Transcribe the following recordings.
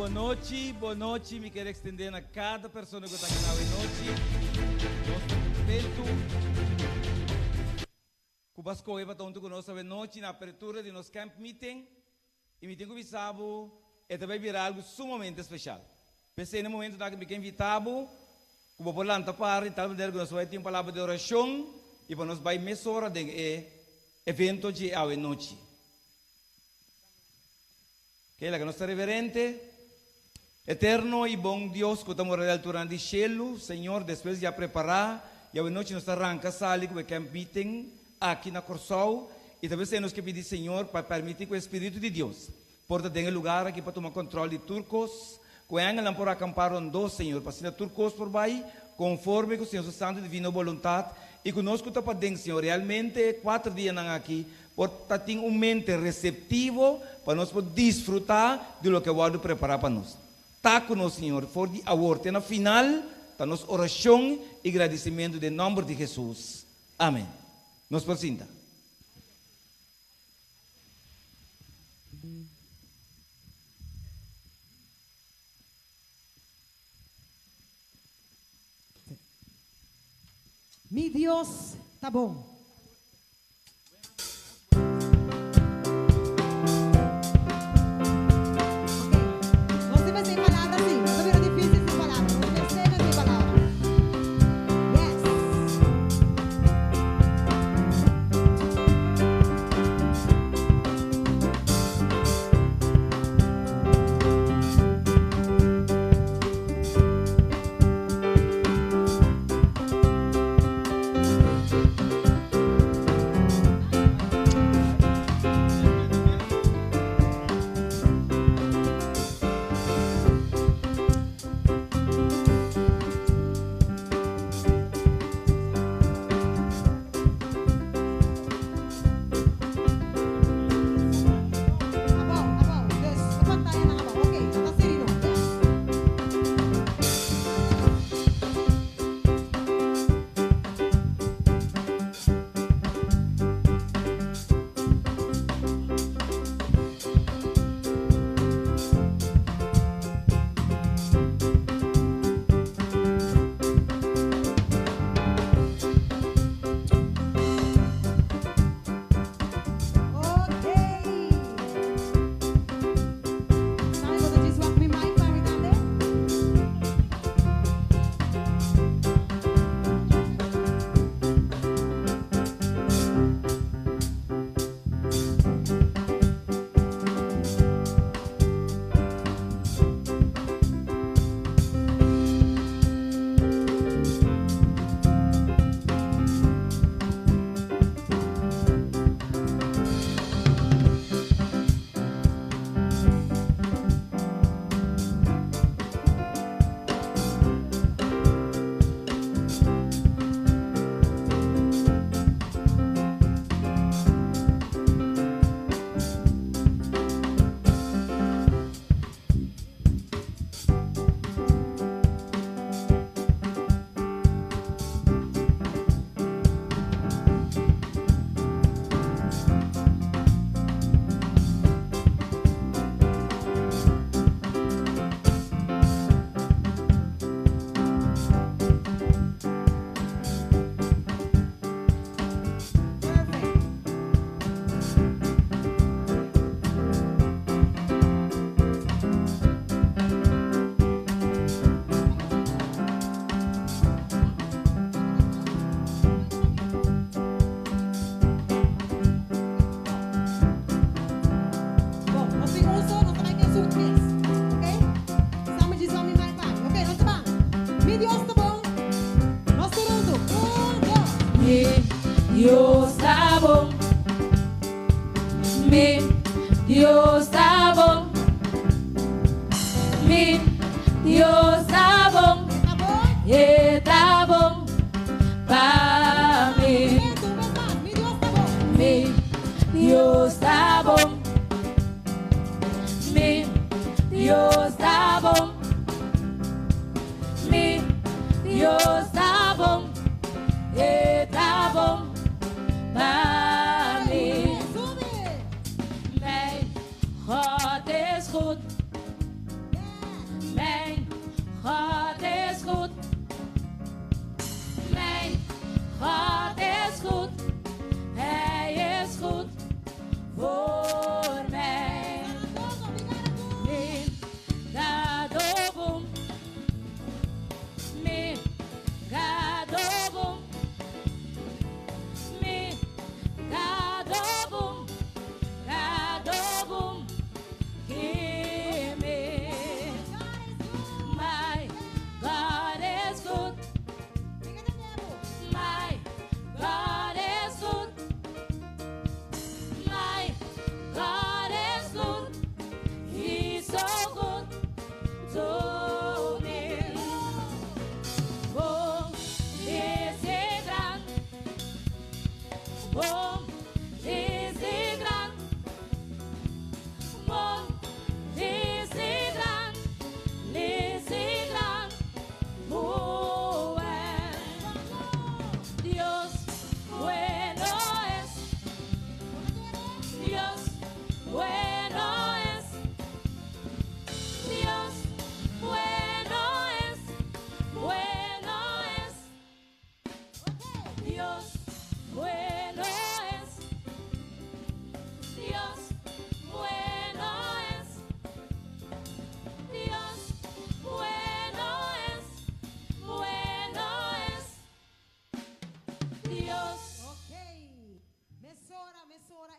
Bon nochi, bon nochi. Mi kier extende na cada persona cu ta aki awe nochi. Nos ta contento cu bo a scoge pa ta hunto cu nos awe nochi na apertura di nos camp meeting. Y mi tin cu bisa bo, e ta bay bira algo sumamente special. P'esei na e momento aki mi ke invita bo cu bo por lanta para di tal manera cu nos bay tin un palabra di oracion y pa nos bay mesora den e evento dje awe nochi. Ke laga nos ta reverente, Eterno y bon Dios cu ta mora den alturan di shelu, Señor, despues di a prepara y awe nochi nos ta ranca sali cu e camp meeting aki na Corsou y ta besey nos ke pidi Señor pa permiti cu e Spiritu di Dios por ta den e lugar aki pa tuma control di tur cos, cu e angelnan por acampa rondó, Señor, pa asina tur cos por bay conforme cu Señor su santo y divino boluntad y cu nos cu ta paden, Señor, realmente e cuater dianan aki Por ta tin un mente receptivo pa nos por disfruta di loke a wordo prepara pa nos. Ta cu nos, Señor, for di awor te na final, ta nos oracion y gradicimento den nomber di Jesus. Amen. Nos por sinta. Mi Dios ta bon.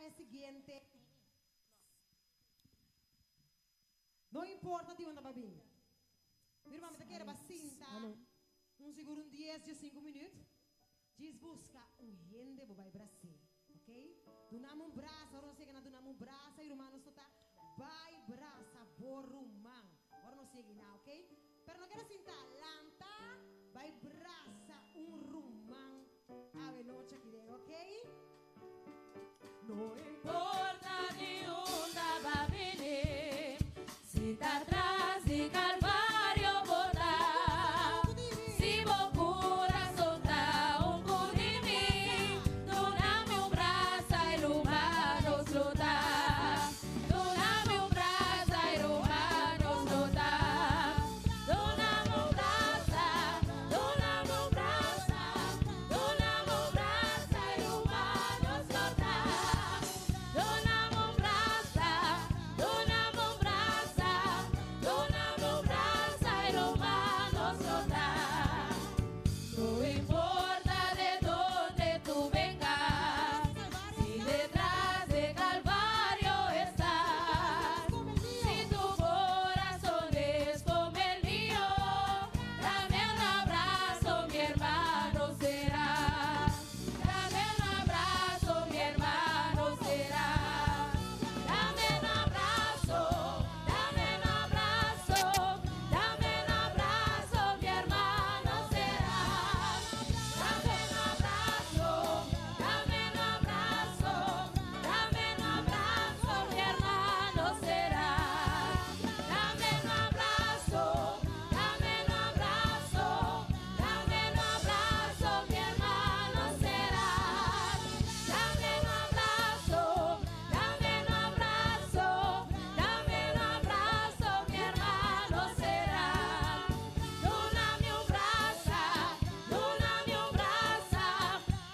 e siguiente. No importa di unda bo a bin. Mi ruman, mi ta kere bo sinta un sigur un 10, 5 minuut. Djis busca un hende bo bay bras'é, ok? Duna mi un brasa, ora nos yega na duna mi un brasa y ruman nos ta bay brasa bo ruman. Ora nos yega na, ok? Pero no keda sinta, lanta, bay brasa un ruman awe nochi aki den, ok? No importa di unda bo a bini, si ta tras di Calvario bo ta. Si bo curason ta un cu di mi, duna mi un brasa y ruman nos lo ta. Duna mi un brasa y ruman nos lo ta. Duna mi un brasa, duna mi un brasa, duna mi un brasa y ruman nos lo ta. Duna mi un brasa, duna mi un brasa, duna mi un brasa y ruman nos lo ta. No importa de dónde tú vengas, si detrás de Calvario estás, si tu corazón es como el mío, dame un abrazo, mi hermano será. Dame un abrazo, mi hermano será. Dame un abrazo, dame un abrazo, dame un abrazo, mi hermano será. Dame un abrazo, dame un abrazo, dame un abrazo, mi hermano será. Dame un abrazo, dame un abrazo, dame un abrazo, mi hermano será. Dame un abrazo, dame un abrazo, dame un abrazo, mi hermano será. Duna mi un brasa, duna mi un brasa,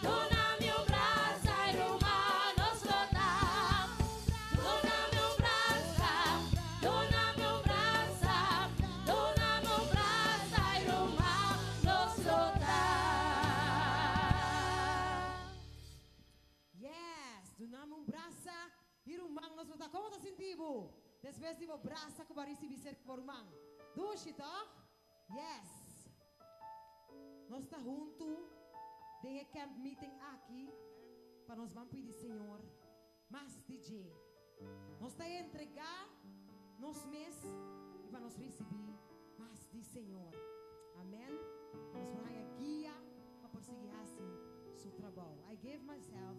duna mi un brasa, y ruman nos lo ta. Duna mi un brasa, duna mi un brasa, duna mi un brasa, y ruman nos lo ta. Yes, duna mi un brasa y ruman nos lo ta. Con bo ta sinti bo? Despues di bo brasa cu bo a ricibi cerca bo ruman. Dushi, toch? Yes. Nos ta hunto den e camp meeting aki pa nos ban pidi Señor mas di dje. Nos ta entrega nos mes y pa nos ricibi mas di Señor. Amen. Nos por haya guia pa por sigui haci su trabou. I gave myself.